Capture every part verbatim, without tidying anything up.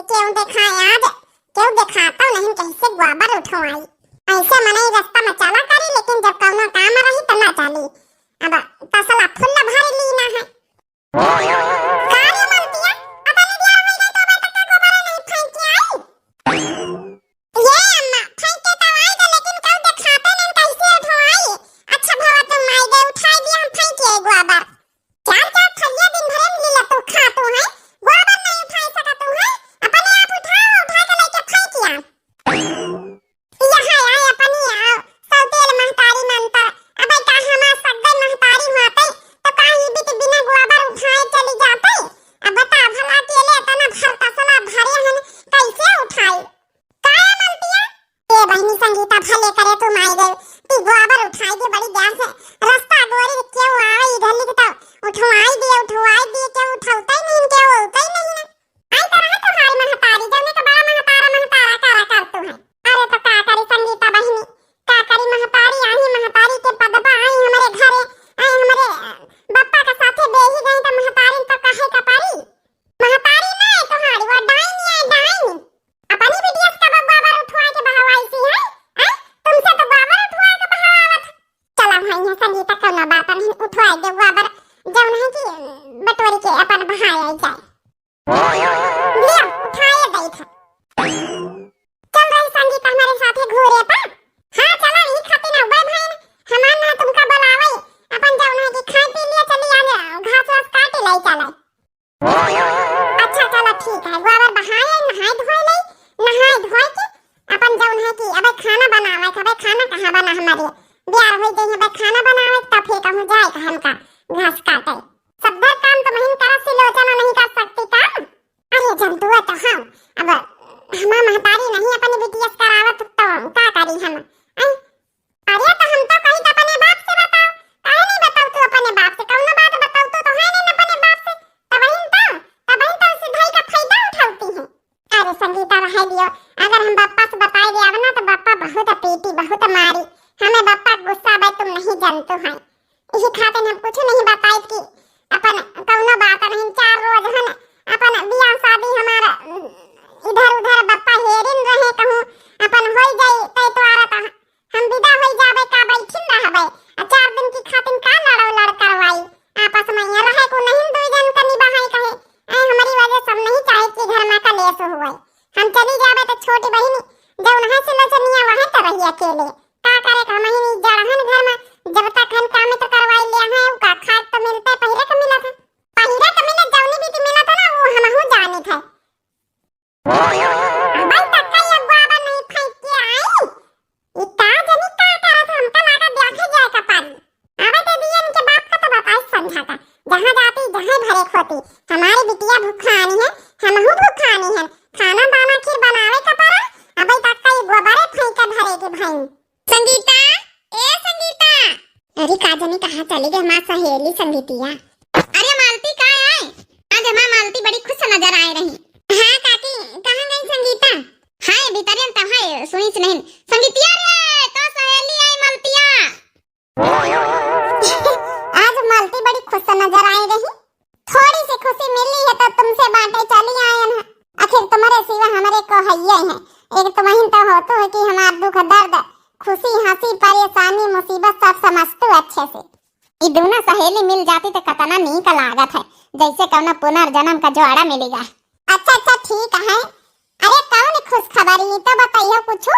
केहू देखाए आज, केहू देखातो नहीं, कैसे गोबर उठवाई। ऐसे मनई रस्ता में चला करी, लेकिन जब कौनो काम रही त ना चली। अब तसला फुल्ल भर लीना है। का रे मलतिया, अतनी देर हो गई तो अबे तक गोबर नहीं फेंक के आई? ये अम्मा, फेंक के तो आई दे, लेकिन कल देखाते नहीं, कैसे उठवाई? अच्छा भवा तुम आई गए, उठाई दिया हम फेंक के गोबर। चार चार थरिया दिन भरे में लीला तू खा तू है, गोबर नहीं उठाई सका तू है, अपने आप उठाओ, उठा के लेके फेंक आ। यहाँ आए अपनी आओ, सौतेल महतारी मंतर, अबे का हमार सगई महतारी होते, तो का ई बिट बिना गोबर उठाए चली जाते? अब बता भला अकेले इतना भर तसला भरे हन, कैसे उठाई? काहे मलतिया? ए बहिनी संगीता, भले करे तू माई गए, ती गोबर उठाई दे बड़ी ज्ञान से, रस्ता गोरी केहू आवे इधर लिख तो उठवाई दिए, उठवाई दिए, केहू उठौते नहीं, केहू औते नहीं ना। आई तो रहे तोहारी महतारी, जौने का बड़ा महतारा, महतारा करा कर तू है। अरे तो का करी संगीता बहिनी, का करी महतारी, आई महतारी के पदबा, आई हमरे घरे, आई हमरे, अ, बप्पा के साथे बेही गई तो महतारी तो कहे का परी। महतारी ना है तोहारी, वो डाइन है, डाइन। अपनी बिटिया से कब गोबर उठवा के बहवाई सी है, हैं? तुमसे तो गोबर उठवा के बहवावत। चला भाई, यहाँ संगीता कौनो बात नहीं, उठवाई दे गोबर, जौन है कि बटोरी के अपन बहाई आई जाए। लिया, उठाए दई था। चल रही संगीता हमारे साथे घूरे पा। हाँ, चला, यही खातिर ना हुए भाई, हमार ना तुमका बुलावे, अपन जौन है कि खाए पी लिया, चली आ जा, घास वास काटे लाई चला। अच्छा, चला, ठीक है, गोबर बहाए, नहाए धोए ले, नहाए धोए के अपन जौन है कि अबे खाना बनावे के, अबे खाना कहाँ बना हमारे, बियाह हो जाए, अबे खाना बनावे, तब फिर कहूँ जाए के हमका घास काटे। सब घर काम तो महीन करा, सिलोचना नहीं कर सकती काम? अरे जंतुआ तो हम, अब हमार महतारी नहीं अपनी बिटिया से करावत तो का करी हम? आई, अरे, तो हम तो कही तो अपने बाप से बताओ, काहे नहीं बताओ तू अपने बाप से? कौनो बात बताओ तो, तो है नहीं अपने बाप से, तबहिन तो, तबहिन तो उसे धई का फायदा उठाती है। अरे संगीता, रहे दियो, अगर हम बप्पा से बताए दिया ना तो बप्पा बहुत पीटी, बहुत मारी, हमें बप्पा गुस्सा बे, तुम नहीं जानते हैं। इही खातिर हम कुछ नहीं बताई कि अपन कौनो बात नहीं, चार रोज हन अपन बियाह शादी हमार, उम, इधर उधर बप्पा हेरिन रहे, कहूँ अपन होई जाई तय तोरा त हम विदा होई जाबे, का बैठिन रहबे? आ चार दिन की खातिर का लड़ो लड़ करवाई आपस में? यहाँ रहे को नहीं, दो जन कनी बहाई कहे, ऐ हमारी वजह से हम नहीं चाहे कि घर में कलेश हुए। हम चली जाबे तो छोटी बहिनी जौन है सिलोचनिया वह तो रही अकेले। का करे का महीनी जड़हन घर में, जब तक हम काम तो करवाई लिया है, का खाए तो मिलते, पहिरे के मिलत है, पहिरे के मिलत, जौनी भी मिलत है ना, वो हमहू जानित है। अबे तक का ये गोबर नहीं फेंक के आई, ये का जनी का करत, हमका लागा देखे जाए का पारी। अबे दे दिए इनके बाप का तो बताए समझा का, जहाँ जाती जहाँ भरे खोती, हमारी बिटिया भूखा आनी है, हमहू भूखा आनी है, खाना दाना खीर बनावे का पड़ा, अबे तक का ये गोबरे फेंक के भरे के भाई। संगीता, ए संगीता। अरे का जनी कहाँ चली गई हमार सहेली संगीतिया? अरे मालती का आए? आज हमार मालती बड़ी खुश नजर आए रही। हाँ काकी, कहाँ गई संगीता? हाय भीतरियन तो हाय, सुनी से नहीं। संगीतिया रे, तो सहेली आई मालतिया। आज मालती बड़ी खुश नजर आए रही। थोड़ी सी खुशी मिली है तो तुमसे बांटे चली आयन है। आखिर तुम्हारे सिवा हमरे को हइये है। एक तुमहिन तो होतो है कि हमार दुख दर्द, खुशी, हंसी, परेशानी, मुसीबत सब समझतो अच्छे से। ई दोनों सहेली मिल जाती तो कतना नीक लागत है, जैसे कौनो पुनर्जन्म का जोड़ा मिलेगा। अच्छा अच्छा ठीक है। अरे कौन खुशखबरी, ई तो बताइयो कुछ।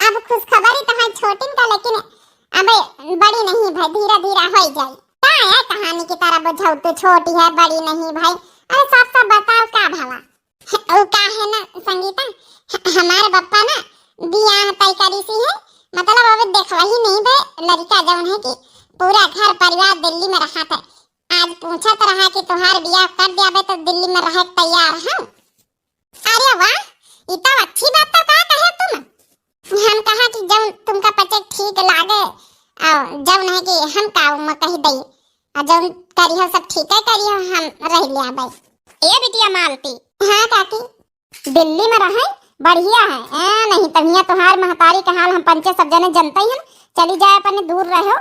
अब खुशखबरी तो है छोटिन का, लेकिन अबे बड़ी नहीं भाई, धीरे धीरे हो जाई। का है कहानी की तरह बुझाऊ, तू छोटी है बड़ी नहीं भाई। अरे साफ साफ बताओ का भला? उ का है ना संगीता, ह-, हमार बप्पा ना बियाह तय करी सी है, मतलब अबे देखवा ही नहीं बे लड़का जौन है कि पूरा घर परिवार दिल्ली में रहा था। आज पूछत रहा कि तोहार बियाह कर दियाबे तो दिल्ली में रहे के तैयार है। अरे वाह, ई तो अच्छी बात तो का कहे तुम। हम कहा कि जौन तुमका पचे ठीक लागे, और जौन है कि हम का उम्मा कही दई, और जौन करियो सब ठीक है करियो, हम रह लिया भाई। ए बिटिया मालती। हाँ काकी। दिल्ली में रहे बढ़िया है। ए, नहीं तो हियाँ तोहार महतारी के हाल हम पंचे सब जने जनते ही हैं। चली जाए अपने दूर रहो,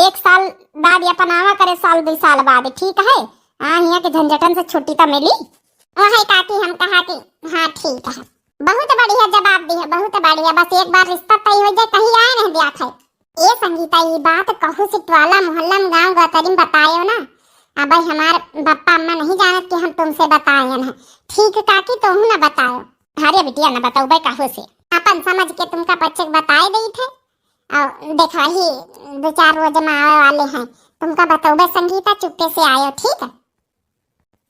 एक साल बाद या पनावा करे, साल दो साल बाद, ठीक है? हाँ, हियाँ के झंझटन से छुट्टी तो मिली। वही काकी हम कहा कि हाँ ठीक है। बहुत बढ़िया जवाब दिहे, बहुत बढ़िया। बस एक बार रिश्ता तय हो जाए, कहीं आए नहीं दिया था। ए संगीता, ई बात कहू से टोला मोहल्ला में गाँव गतरी में बतायो ना। अब हमार बप्पा अम्मा नहीं जानत कि हम तुमसे बताए हैं। ठीक काकी, तोहू ना बतायो। अरे बिटिया, ना बतौबे कहू से। अपन समझ के तुमका बच्चे के बताए देई थे। और देखा ही दो चार रोज में आवे वाले हैं, तुमका बतौबे संगीता, चुप्पे से आयो, ठीक है?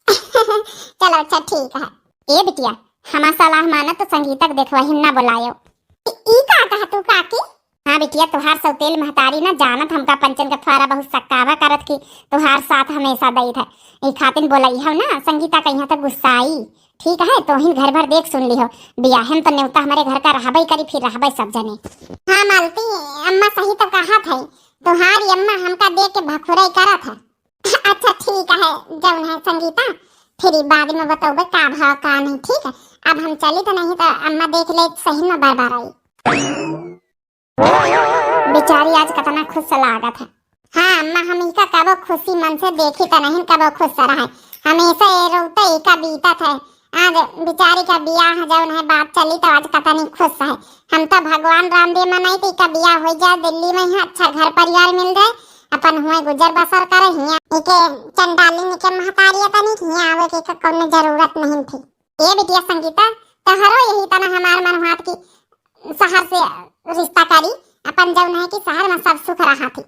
चलो अच्छा ठीक है। ए बिटिया, हमार सलाह मानत तो संगीता के देखवा ही ना बुलायो। ई, ई का कहा तू काकी? हाँ बिटिया, तुहार सौतेल महतारी ना जानत हमका पंचन का थोड़ा बहुत सक्कावा करत की तुहार साथ हमेशा दई था। ई खातिन बोलाई हो ना, संगीता कहीं तो गुस्साई। ठीक है, तोहिन घर भर देख सुन लिहो। बियाहे में तो नेवता हमारे घर का रहबे करी, फिर रहबे सब जने। हाँ मालती, अम्मा सही तो कहा थे, तुहारी अम्मा हमका देख के भखुराई करत है। अच्छा ठीक है, जौन है संगीता, फिर ई बाद में बतौबे का भाव का नहीं, ठीक है? अब हम चली तो नहीं तो अम्मा देख ले सही में बरबर आई। बेचारी आज कितना खुश लागत है। हाँ अम्मा, हम इका कबो खुशी मन से देखी तो नहीं, कबो खुश रहे, हमेशा ये रोते इका बीतत है। आज बेचारी का बियाह जौन है बात चली तो आज कितनी खुश है। हम तो भगवान राम भी मनाई तो इका बियाह हो जाए, दिल्ली में ही अच्छा घर परिवार मिल जाए, अपन हुए गुजर बसर करे। हियाँ इके चंडालिन के महतारिया तनी हियाँ आवे के का कौनो जरूरत नहीं थी। ए बिटिया संगीता, तहरो यही तना हमार मन हुआ कि शहर से रिश्ता करी, अपन जौन है कि शहर में सब सुख रहा थी।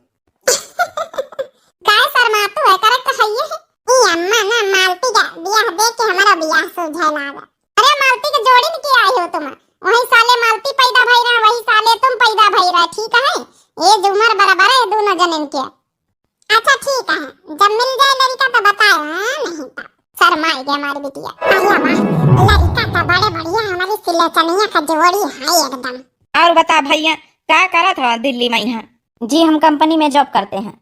काय शर्मातू है, करे तो है ये है। ई अम्मा ना मालती का बियाह देख के हमारा बियाह सूझे लागा। अरे मालती के जोड़ी में के आई हो तुम? वही साले मालती पैदा भई रहा, वही साले तुम पैदा भई रहा, ठीक है? ये जो उम्र बराबर है दोनों जनन के। अच्छा ठीक है, जब मिल जाए लड़का तो बताए, हाँ, नहीं तो शर्माई गए हमारी बिटिया। अरे वाह, लड़का तो बड़े बढ़िया, हमारी सिलोचनिया का जोड़ी है एकदम। और बता भैया, का करत हो दिल्ली में यहाँ? जी, हम कंपनी में जॉब करते हैं।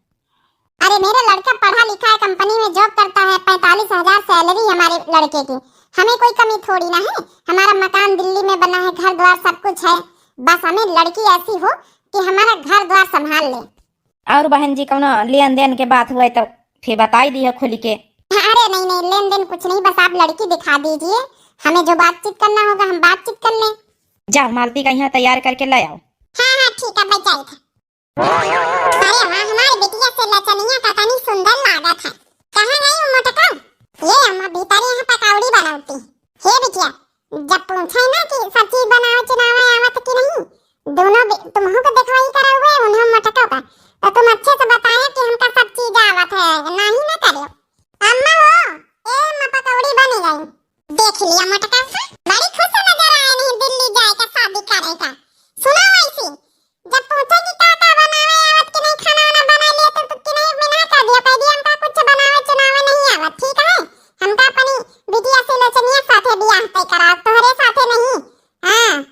अरे, मेरा लड़का पढ़ा लिखा है, कंपनी में जॉब करता है, पैंतालीस हजार सैलरी हमारे लड़के की। हमें कोई कमी थोड़ी ना है, हमारा मकान दिल्ली में बना है, घर द्वार सब कुछ है, बस हमें लड़की ऐसी हो कि हमारा घर द्वार संभाल ले। और बहन जी, कौनो लेन देन के बात हुए तो फिर बताई दी है खुल के। अरे नहीं नहीं, लेन देन कुछ नहीं, बस आप लड़की दिखा दीजिए, हमें जो बातचीत करना होगा हम बातचीत कर लें। जाओ, मालती का यहाँ तैयार करके ले आओ। हाँ हाँ ठीक है, मैं जाई था। अरे वाह, हमारी बिटिया से लचनिया का तनी सुंदर लागत है। कहाँ गई वो मोटका? ये अम्मा भीतर यहाँ पकौड़ी बनौती। हे बिटिया, जब पूछे ना कि सब्जी बनावे चुनावे आवत कि नहीं, दोनों बे-, तुमहू को देखवाई करा हुए, उन्हें मोटका का, तो तुम अच्छे से बताया कि हमका सब चीज आवत है, नहीं ना करियो। अम्मा हो, ए अम्मा, पकौड़ी बनी गई। देख लिया मोटका, बड़ी खुश नजर आए नहीं दिल्ली जाए का, शादी करे का। सुना वैसी, जब पूछे कि का का बनावे आवत कि नहीं, खाना वाना बना लिए तो, तो कि नहीं, मना कर दिया, कह दिया हमका कुछ बनावे चुनावे नहीं आवत, ठीक है? हमका अपनी बिटिया से लचनिया साथे बियाह तय कराओ, तोहरे साथे नहीं। हाँ,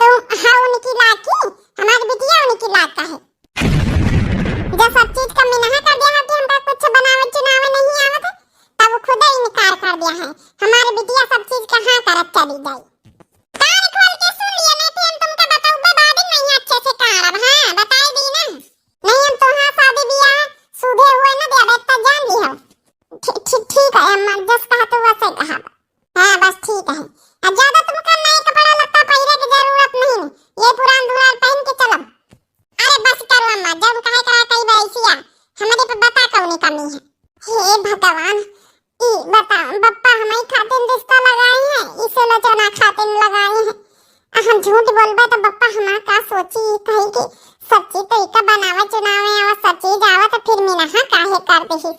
तो हाँ उनकी लाग की, हमारी बिटिया उनकी लाग का है। जब सब चीज का मिनहा कर दिया है कि हमका कुछ बनावे चुनावे नहीं आवत है, तब वो खुद इनकार कर दिया है। हमारी बिटिया सब चीज का हाँ करत चली जाई। कान खोल के सुन लिया, नहीं तो हम तुमका बताऊबे बाद में नहीं अच्छे से कारब। हाँ, बताई दी ना। नहीं, हम तोहार शादी बियाह सूधे हुए न देबे, त जान लिहो। ठी-, ठी-, ठीक है अम्मा, जस कहा तो वैसे कहा। हाँ, बस ठीक है। अब ज्यादा तुमका नए कपड़ा लत्ता पहिरे की जरूरत नहीं, ये पुरान धुरान पहन के चलब। अरे बस करो अम्मा, जब कहे करा कई बैसिया, हमरे पे बता कौनी कमी है। हे भगवान, ई बता, बप्पा हमई खातिन रिश्ता लगाई है, इसे लजाना खातिन लगाई है। आ हम झूठ बोलबे तो बप्पा हमार का सोची, ई कही कि सच्ची तो इका बनावे चुनावे आवा, सच्ची जावा तो फिर मिनहा काहे कर देही।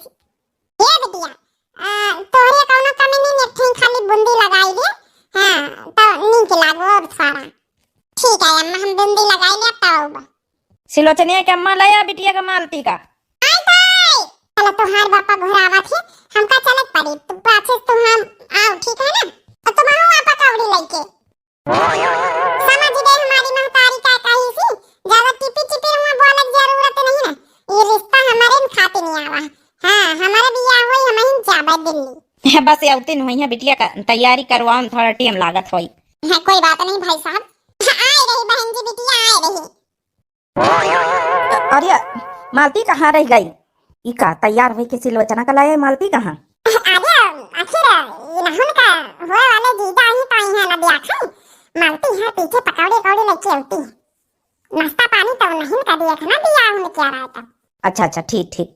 ये बिटिया, आ, तोहरे कौनो कमी नहीं, एक ठे खाली बूंदी लगाई ले, हाँ, तो नीक लागो और सारा। ठीक है अम्मा, हम बूंदी लगाई ले, तब आऊबा। सिलोचनिया के अम्मा ले आ बिटिया का मालती का। आई ताई। चलो, तोहार बापा घुरावत है, हमका चलत पड़ी। तू पाछे से तू हम आओ, ठीक है ना? और तुम आओ आपा कौड़ी लेके। समझ गए हमारी महतारी का कही सी, ज्यादा टिपी टिपी हुआ बोले की जरूरत नहीं ना। ये रिश्ता हमारे में खाते नहीं आवा। हाँ, हमारा बियाह होई, हम ही जाबे दिल्ली। बस अवतिन हुई है बिटिया का तैयारी करवाओ, थोड़ा टेम लागत होई। हाँ, कोई बात नहीं भाई साहब। हाँ, आई रही बहन जी, बिटिया आई रही। अरे, मालती कहाँ रह गई? ई का तैयार होई के सिलोचना का लाए, मालती कहाँ? अरे, आखिर इनहुन का अच्छा, अच्छा, ठीक, ठीक।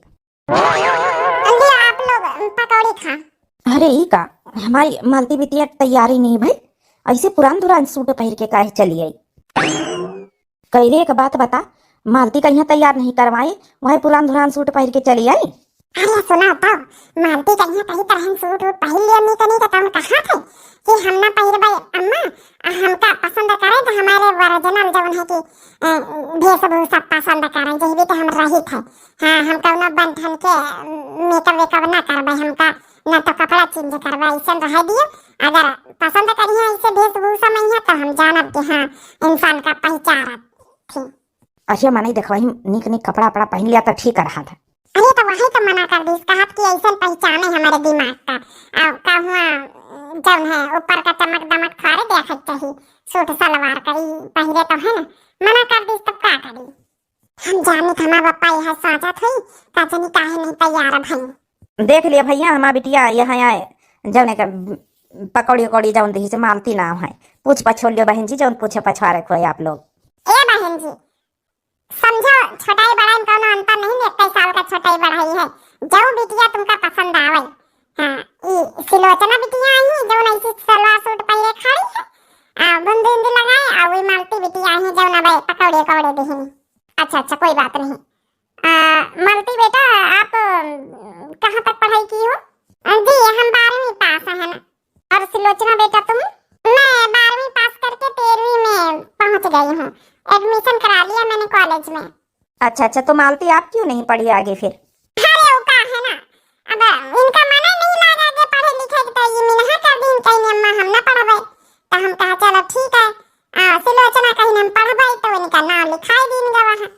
लिया आप लोग पकौड़ी खा। अरे, ई का, हमारी मालती बिटिया के तैयारी नहीं भई, ऐसे पुरान दुरान सूट पहिर के काहे चली आई? कैले एक बात बता, मालती कहिया तैयार नहीं करवाई, वही पुरान धुरान सूट पहिर के चली आई। अरे सुना तो, मालती कहिया कही तरहन सूट वूट पहिर लियो, नी कनी के तौन कहा थे कि हम ना पहिरबे अम्मा, आ हमका पसंद करे तो हमारे ओरिजिनल जौन है कि, अ, वेशभूषा पसंद करे, जही भी तो हम रहित है। हाँ, हम कौनो बन ठन के, अ, मेकअप वेकअप ना करबे, हमका ना तो कपड़ा चेंज करबे, ऐसन रह दियो। अगर पसंद करिए ऐसे वेशभूषा में है तो हम जानब कि हाँ, इंसान का पहचानत थी। अच्छा, मने देखवाई नीक नीक कपड़ा वपड़ा पहन लिया तो ठीक रहा था। अरे तो वही तो मना कर दीस, कहत कि ऐसन पहचाने हमारे दिमाग का। आ, का हुआ, जौन है ऊपर का चमक दमक थारे देखत चाहिए, सूट सलवार का ई पहिरे तो है ना, मना कर दीस तब का करी? हम जानी था हमार पप्पा यह साजत हुई, का जानी काहे नहीं तैयार भई। देख लिया भैया, हमार बिटिया यहाँ आए, जौन एक पकौड़ी उकौड़ी जौन दही से मालती ना है, पूछ पछोड़ लियो बहन जी, जौन पूछे पछवारे खोए आप लोग। ए बहन जी, समझो, छोटाई बड़ाई में कौनो अंतर नहीं, इक्कीस साल का छोटाई बड़ाई है। जौ बिटिया तुमका पसंद आवे। हाँ, ई सिलोचना बिटिया आई है, जौन ऐसी सलवार सूट पहिरे खड़ी है, आ, बुंदी उंदी लगाए, आ वही मालती बिटिया आई है, जौन अब पकौड़े उकौड़े देहिनी। अच्छा, अच्छा, कोई बात नहीं। आ, मालती बेटा, आप, अम, कहाँ तक पढ़ाई की हो? जी, हम बारहवीं पास हैं ना। और सुलोचना बेटा तुम? मैं बारहवीं पास करके तेरहवीं में पहुंच गई हूँ। एडमिशन करा लिया मैंने कॉलेज में। अच्छा, अच्छा, तो मालती आप क्यों नहीं पढ़ी आगे फिर? अरे वो का है ना, अब इनका मन ही नहीं लगा आगे पढ़े लिखे के, तो ये मिनहा कर दिन कहीं अम्मा हम ना पढ़बे, तो हम कहा चलो ठीक है। आ, सुलोचना कहीं हम पढ़बे तो इनका नाम लिखाई दिन गवा है।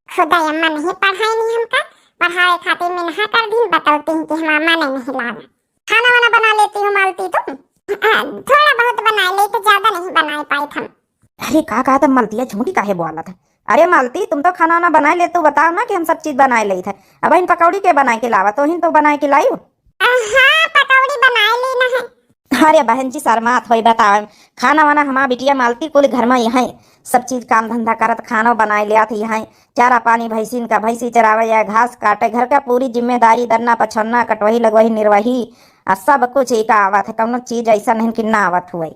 खुदा अम्मा नहीं पढ़ाई नहीं हमका, पढ़ावे खातिर मिनहा कर दिन बतौती हैं कि हमारा मन नहीं लागा। खाना वाना बना लेती हो मालती तुम? हाँ, थोड़ा बहुत बना ले, तो ज्यादा नहीं बना पाए हम। अरे का कहा था मालतिया, झूठी काहे बोला था? अरे मालती, तुम तो खाना वाना बनाए ले, तू बताओ ना कि हम सब चीज बनाए ले थे। अब इन पकौड़ी के बनाए के लावा, तो हिन तो बनाए के लाई हो। हाँ, पकौड़ी बनाए ली ना है। अरे बहन जी, शर्मात होई बतावे, खाना वाना हमार बिटिया मालती कुल घर में यहाँ सब चीज काम धंधा करत, खाना बनाए ले आत यहाँ, चारा पानी भैंसिन का, भैंसी चरावे या घास काटे, घर का पूरी जिम्मेदारी, दन्ना पछन्ना, कटवही लगवही निर्वही, आ सब कुछ एका आवत है, कौनो चीज ऐसा नहीं कि ना आवत हुए।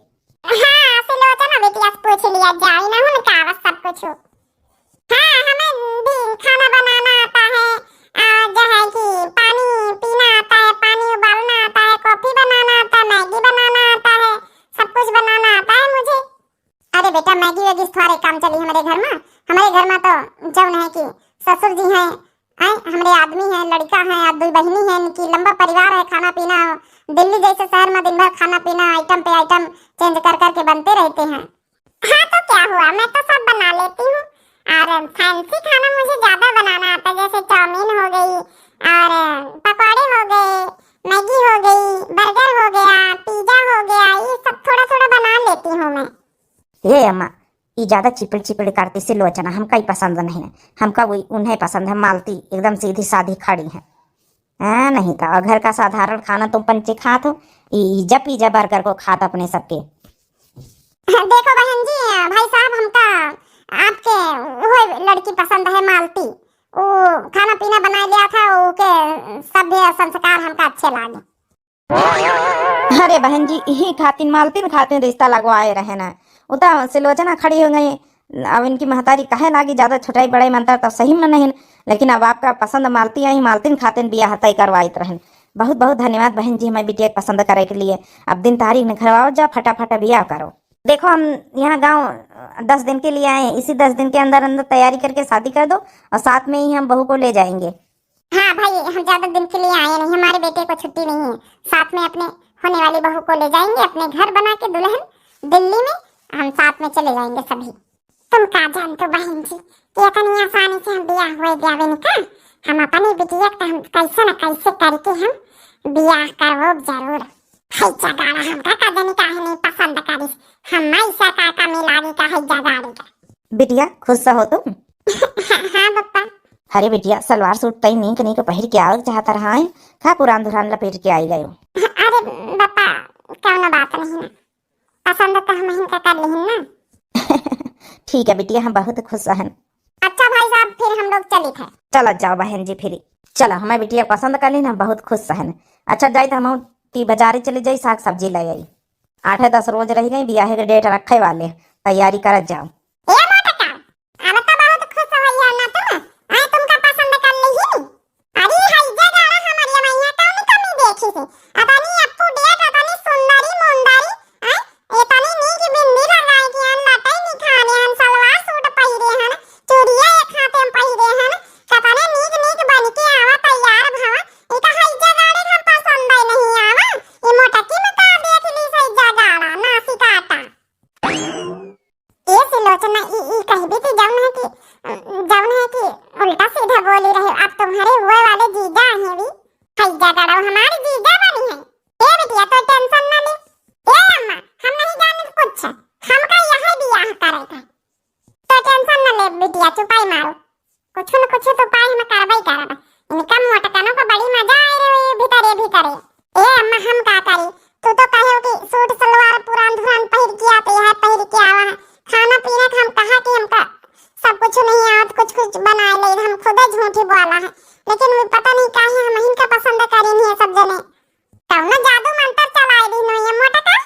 हाँ, सुलोचना बिटिया से पूछ लिया जाए ना, उनका आवत सब कुछ। हाँ, हमें भी खाना बनाना आता है, आ, जो है कि पानी पीना आता है, पानी उबालना आता है, कॉफी बनाना आता है, मैगी बनाना आता है, सब कुछ बनाना आता है मुझे। अरे बेटा, मैगी वैगी से थोड़े काम चली हमारे घर में। हमारे घर में तो जौन है कि ससुर जी हैं, हैं, हमारे आदमी हैं, लड़का है, आ दुई बहिनी है, इनकी लंबा परिवार है, खाना पीना दिल्ली जैसे शहर में दिन भर खाना पीना आइटम पे आइटम चेंज कर करके बनते रहते हैं। हाँ तो क्या हुआ, मैं तो सब बना लेती हूँ। और फैंसी खाना मुझे ज्यादा बनाना आता है, जैसे चाउमीन हो गई और पकौड़े हो गए, मैगी हो गई, बर्गर हो गया, पिज्जा हो गया, ये सब थोड़ा थोड़ा बना लेती हूँ मैं। ए अम्मा, ई ज्यादा चिपड़ चिपड़ करती सुलोचना, हमका ई पसंद नहीं है। हमका वही उन्हें पसंद है, मालती एकदम सीधी साधी खड़ी है। हाँ, नहीं तो घर का साधारण खाना तुम पंचे खात हो, ई, ई पिज्जा बर्गर को खात अपने सबके। देखो बहन जी, भाई साहब, हमका आपके वो लड़की पसंद है, मालती। वो खाना पीना बनाए लिया था, ओके सभ्य संस्कार हमका अच्छे लागे। अरे बहन जी, यही खातिन, मालतिन खातिन रिश्ता लगवाए रहे ना। वो तो सुलोचना खड़ी हो गई, अब इनकी महतारी कहे लागी, ज्यादा छोटाई बड़ाई मंतर तो सही में नहीं, लेकिन अब आपका पसंद मालती आई, मालतिन खातिन बियाह तय करवाइत रहन। बहुत बहुत धन्यवाद बहन जी, हमें बिटिया के पसंद करे के लिए। अब दिन तारीख निकलवाओ, जा फटाफट बियाह करो। देखो, हम यहाँ गाँव दस दिन के लिए आए, इसी दस दिन के अंदर अंदर तैयारी करके शादी कर दो और साथ में ही हम बहू को ले जाएंगे। हाँ भाई, हम ज्यादा दिन के लिए आए नहीं, हमारे बेटे को छुट्टी नहीं है, साथ में अपने होने वाली बहू को ले जाएंगे, अपने घर बना के दुल्हन दिल्ली में, हम साथ में चले जाएंगे सभी। तुम का जानते हो बहन जी कि इतनी आसानी से हम बियाह हुए जावे नहीं का? हम अपने बिटिया का हम कैसे न कैसे करके हम बियाह करवो जरूर। है जगाड़ा हमका का जानी काहे नहीं पसंद करिस, हम ऐसा का कमी लागी का है जगाड़ी का। बिटिया, खुश हो तुम? हाँ, हाँ, पप्पा। अरे बिटिया, सलवार सूट तई नीक नीक पहिर के आवे के चाहत रहा है, का पुरान धुरान लपेट के आई गयो? अरे पप्पा, कौनो बात नहीं ना, पसंद तो हम इनका कर लिहिन ना। ठीक है बिटिया, हम बहुत खुश हन। अच्छा भाई साहब, फिर हम लोग चलित है। चला जाओ बहन जी फिरी। चला, हमार बिटिया पसंद कर ली ना, बहुत खुश है। अच्छा जाई तो हम ती बाजारे चली जाई, साग सब्जी ले आई। आठे दस रोज रह गई, बियाहे के डेट रखे वाले, तैयारी करत जाओ। ए मोटका, अब तो बहुत खुश होइया ना तुम, आए तुमका पसंद कर ली ही। अरे हई जे गाड़ा हमारी मैया कौन कमी देखी से, अतनी up to date, अतनी सुंदरी मुंदरी, आए इतनी नीक बिंदी लगाए के हन, लटई निखारे हन, सलवार सूट पहिरे हन, चूड़िया एक हाथे में पहिरे हन, कतने नीक नीक बन के आवा तैयार भवा। इका हई जे गाड़े हम पसंद नहीं आवा, ई मोटकी में का देख ली से हई जे गाड़ा, नासी काटा। ए सुलोचना, ई, ई कहबी कि जौन है कि, जौन है कि उल्टा सीधा बोली रहे। अब तुम्हारे हुए वाले जीजा हैं भी, हैजा गड़ो हमारे जीजा बनी है। ए बिटिया, तो tension ना ले। ए अम्मा, हम नहीं जाने कुछ, हमका यही बियाह करे का। तो tension ना ले बिटिया, चुपाई मारो। कुछ न कुछ तो उपाय हम करबे करब। इनका मोटकनों को बड़ी मजा आए रहे भीतरे भीतरे। ए अम्मा, हम का करी? तू तो कहे हो कि सूट सलवार पुरान धुरान पहिर के आते हैं, पहिर के आवा है। खाना पीना का हम कहा कि हमका सब कुछ नहीं आवत, कुछ कुछ बनाए ले, हम खुदे झूठी बोला है। लेकिन वो पता नहीं काहे हम इनका पसंद करी नहीं है सब जने। कौनो जादू मंत्र चलाए दी नो ये मोटका।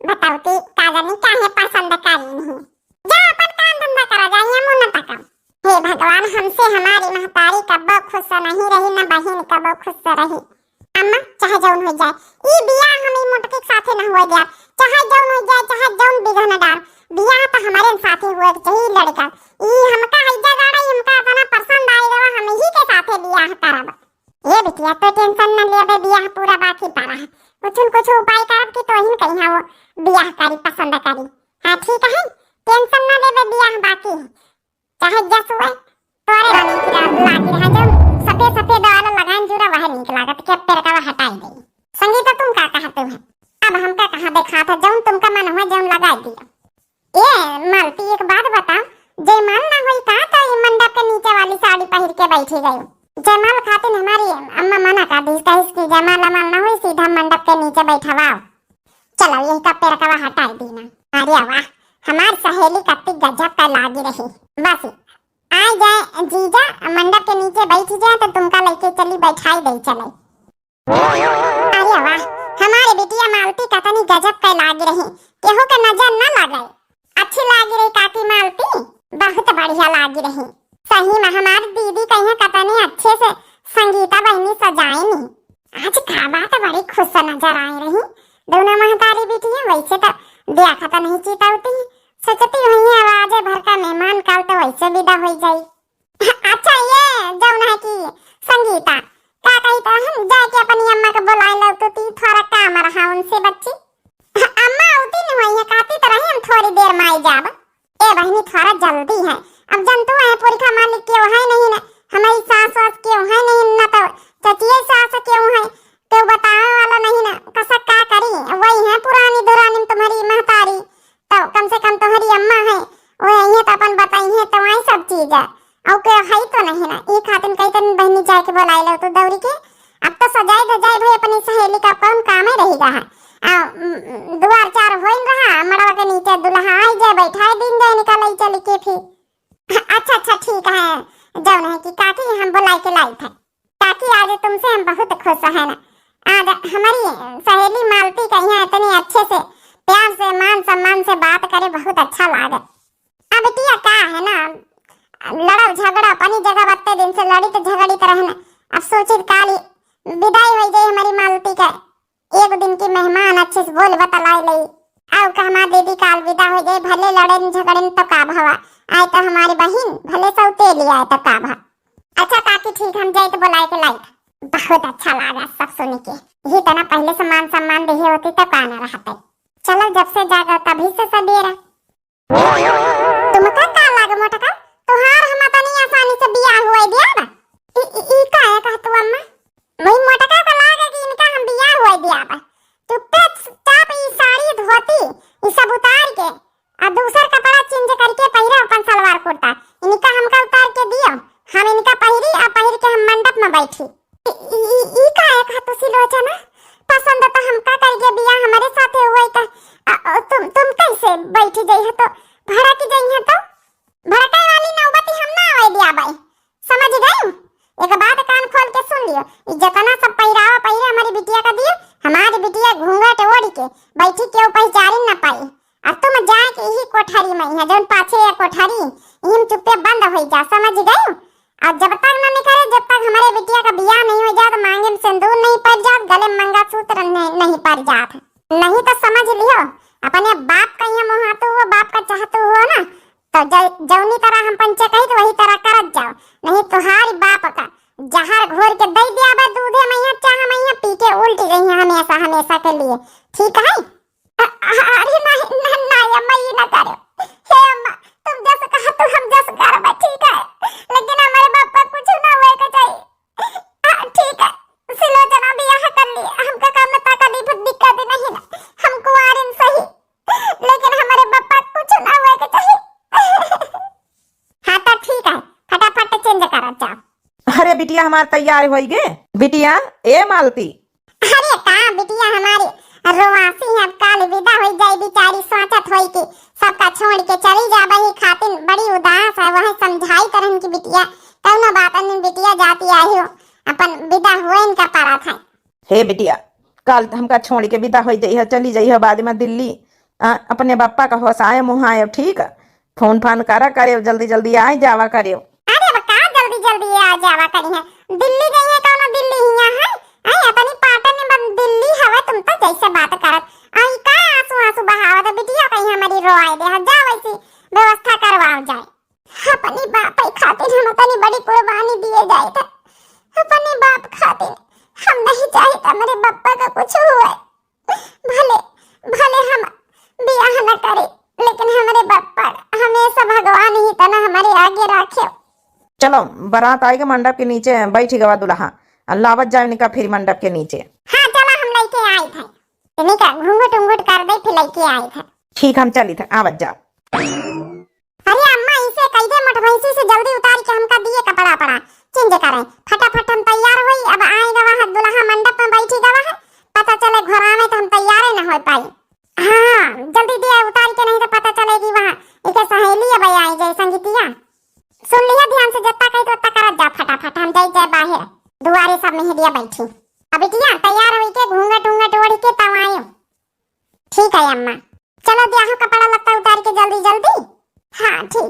बताओ ती का जानी काहे पसंद करी नहीं। जा अपन काम धंधा करा, जा, ये मुंह न तका। हे भगवान, हमसे हमारी महतारी कब्बो खुश नहीं रही, न बहिन कब्बो खुश रही। अम्मा, चाहे जौन हो जाए, ई बियाह हम ई मोटकी के साथे न हुए दिया। चाहे जौन हो जाए, चाहे जौन बिघन डार, बियाह तो हमारे साथे हुए के चाहिए लड़का। ई हमका हैजा गाड़ा, ई हमका इतना पसंद आए रहा, हम ही के साथे बियाह करब। ए बिटिया, तो tension न लेबे, बियाह पूरा बाकी पड़ा है। कुछ न कुछ उपाय करब कि तोहिन कहिया वो बियाह करी, पसंद करी। हाँ, ठीक है, tension न लेबे, बियाह बाकी है। चाहे जस हुए, तोरे बनी की लागी रहा, जो सफेद सफेद वाला लगान जुरा, वह नीक लागत के पेड़ का हटाई दे। संगीता, तुम का कहते हो? अब हमका कहाँ देखा था, जौन तुमका मन हुआ, जौन लगाई दिया। ए मालती, एक बात बताओ, जयमाल ना होई का तो ई मंडप के नीचे वाली साड़ी पहिर के बैठी गई? जयमाल खातिर हमारी अम्मा मना कर दी, कहिस कि जयमाल अमाल ना होई, सीधा मंडप के नीचे बैठवाओ। चलो, यही का पेरकवा हटाई दी ना। अरे वाह, हमार सहेली कत्ती गजब का लागी रही। बस आ जाए जीजा, मंडप के नीचे बैठ जाए तो तुमका लेके चली, बैठाई दे चले। अरे वाह, हमारे बिटिया मालती कतनी गजब के लागी रही, केहू के नजर न लगे। अच्छी लागी रही काकी मालती, बहुत बढ़िया लागी रही। सही में हमारी दीदी कहिया कतनी अच्छे से संगीता बहनी सजाइनी। आज का बात बड़ी खुश नजर आए रही दोनों महतारी बिटिया। वैसे तो देखा तो नहीं चितौती, सोचती हुई आवाज भर का मेहमान काल तो वैसे विदा हो जाई। अच्छा, ये जौन है कि संगीता, का कही तो हम जाके अपनी अम्मा को बुलाए लो तो ती थोड़ा काम रहा उनसे बच्ची। अम्मा उती नहीं हुई है, कहती तो रही हम थोड़ी देर में आई जाब। ए बहनी, थोड़ा जल्दी है, अब जनतू है पुरखा मालिक क्यों है नहीं ना, हमारी सास वास क्यों है नहीं ना, तो चचिए सास क्यों है, तो बतावे वाला नहीं ना, कसा का करी, वही है पुरानी दुरानी तुम्हारी महतारी। तो कम से कम तोहरी अम्मा है, वो आई है तो अपन बताई है तो आई सब चीज है। और के है तो नहीं ना, ई खातिन कही तन बहनी जाके बुलाई लो तो दौड़ी के। अब तो सजाई धजाई भाई अपनी सहेली का कौन काम है रही रहा। आ, उम, दुआर चार होइन रहा, मड़वा के नीचे दुल्हा आई जाए, बैठाए दिन जाए, निकाल चली के फिर। अच्छा, अच्छा, ठीक है, जौन है कि काकी हम बुलाई के लाई थे। काकी, आज तुमसे हम बहुत खुश हैं ना। आज हमारी सहेली मालती कहिया इतनी अच्छे से, प्यार से, मान सम्मान से बात करे, बहुत अच्छा लागे। अब बिटिया का है ना, लड़ब झगड़ब अपनी जगह, बत्ते दिन से लड़ित झगड़ित रहना। अब सोचित काली विदाई हो जाए हमारी मालती के, एक दिन की मेहमान अच्छे से बोल बतलाई लई। आओ का हमार दीदी काल विदा हो जाए, भले लड़न झगड़न तो का भवा, आए तो हमारी बहिन, भले सौतेली आए तो का भा। अच्छा काकी, ठीक, हम जाए तो बुलाए के लाई। बहुत अच्छा लागा सब सुन के। यही तना पहले से मान सम्मान देहे होती तो का ना रहते। चलो, जब से जागा तभी से सबेरा। तुमका का लागे मोटका, तोहार हम अतनी आसानी से बियाह हुए दियाब? ई, ई, ई काहे कहतू अम्मा? वही मोटका का लागे कि इनका हम बियाह हुए दियाब। चुपचाप ई साड़ी धोती ई सब उतार के आ दूसर कपड़ा change करके पहिरा अपन सलवार कुर्ता। इनका हमका उतार के दियो, हम इनका पहिरी आ पहिर के हम मंडप में बैठी। ई, ई, ई, ई काहे कहतू सिलोचना? पसंद तो हमका करिए बिया, हमारे साथे हुए तो, अ, अ, तुम, तुम कैसे बैठी जइहो तो भड़क जइहो तो? भड़काए वाली नौबती हम ना आवे दियाबे। हमारी बिटिया घूंघट ओढ़ के बैठी, केहू पहचानी न पाई। अब तुम जाए के यही कोठरी में है, जौन पाछे है कोठरी, यही में चुप्पे बंद होई जा, समझ गयो? और जब तक न निकले, जब तक हमारे बिटिया का बियाह नहीं हो जात, मांगे में सिंदूर नहीं पड़ जात, गले में मंगलसूत्र नहीं, नहीं पड़ जात, नहीं तो समझ लियो, अपने बाप का यहाँ मुहातु हो, बाप का चाहतु हो ना, तो जौ-, जौनी तरह हम पंचे कही तो वही तरह करत जाओ, नहीं तुहारी बाप का जहर घोर के दे दिया बा दूधे में, यहाँ चाह में, यहाँ पी के उल्टी गई हैं हमेशा, हमेशा के लिए, ठीक है? अ-, अरे नहीं, न-, नहीं अम्मा, ये ना करो। हे अम्मा, तुम जस कहा तो हम जस करबा, ठीक है? लेकिन हमारे बापा कुछ ना होए के चाहिए। हाँ, ठीक है, सिलोचना बियाह कर ली, हमका काम में तकलीफ दिक्कत नहीं ना, हम कुंवारिन सही, लेकिन हमारे बापा कुछ ना होए के चाहिए। हाँ तो ठीक है, फटाफट चेंज करा जाओ। अरे बिटिया हमार तैयार होई गे। बिटिया, ए मालती। अरे का बिटिया हमारी रोवासी है, अब काल विदा होई जाई बेचारी, सोचत होई कि सबका छोड़ के चली जाबे ही खातिन बड़ी उदास है, वह समझाई करन की बिटिया कौनो बात नहीं, बिटिया जाती आई हो, अपन विदा हुए इनका पड़ा था। हे बिटिया, काल हमका छोड़ के विदा होई जइह, चली जइह बाद में दिल्ली। आ, अपने बापा का होसाए मुहाए, ठीक? फोन फान करा करे, जल्दी जल्दी आए जावा करे। अरे अब का जल्दी जल्दी आ जावा करी है, दिल्ली गई है, कौनो दिल्ली हिया है? आई अपनी पाटन में बन दिल्ली हवे, तुम तो जैसे बात करत। आई का आंसू आंसू बहावत है, बिटिया कहीं हमारी रोआई दे है, जाओ ऐसी व्यवस्था करवाओ जाए। अपनी बाप ही खातिर हम तनी बड़ी कुर्बानी दिए जाए थे, अपने बाप खातिर। हम नहीं चाहे कि हमारे बापा का कुछ हुए, भले, भले हम बियाह न करे, लेकिन हमारे बापा हमेशा भगवान ही तना हमारे आगे रखे। चलो, बारात आएगा मंडप के नीचे, बैठी गवा दुल्हा, आ लावत जाए निका फिर मंडप के नीचे। हाँ, चला हम लइके आई थे, निका घूंघट उंघट कर दे, फिर लइके आई थे। ठीक, हम चली थे, आवत जाओ। अरे अम्मा, इसे कह दे, मोट भैंसी से जल्दी उतार के हमका दिए कपड़ा पड़ा, चेंज करे, फटाफट हम तैयार होई। अब आए गवा है दुल्हा मंडप में बैठी गवा है, पता चले घोड़ा में तो हम तैयार ही ना हो पाई। हाँ, जल्दी दे उतार के, नहीं तो पता चले कि वहाँ इके सहेली अब आई जाए संगीतिया। सुन लिया ध्यान से, जत्ता कही तो ओत्ता करत जा, फटाफट हम जाई जाए बाहर, दुआरे सब मेहरिया बैठी। अब बिटिया तैयार होई के घूंघट उंघट ओढ़ के तब आयो। ठीक है अम्मा, चलो दिया हो कपड़ा लत्ता उतार के जल्दी जल्दी। हाँ ठीक।